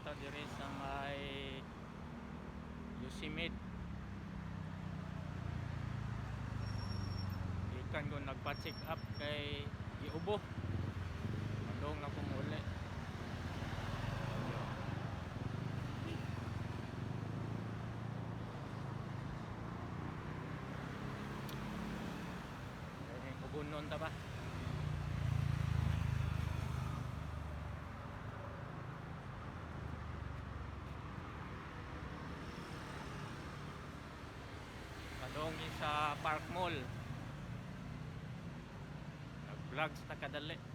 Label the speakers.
Speaker 1: Ta diri sa may Yosemite. Gikan ko nagpa-check up kay giubo. Madong na ko muli. Eh, ubunon ta ba? Padong sa Park Mall. Nag-vlog sa kadali.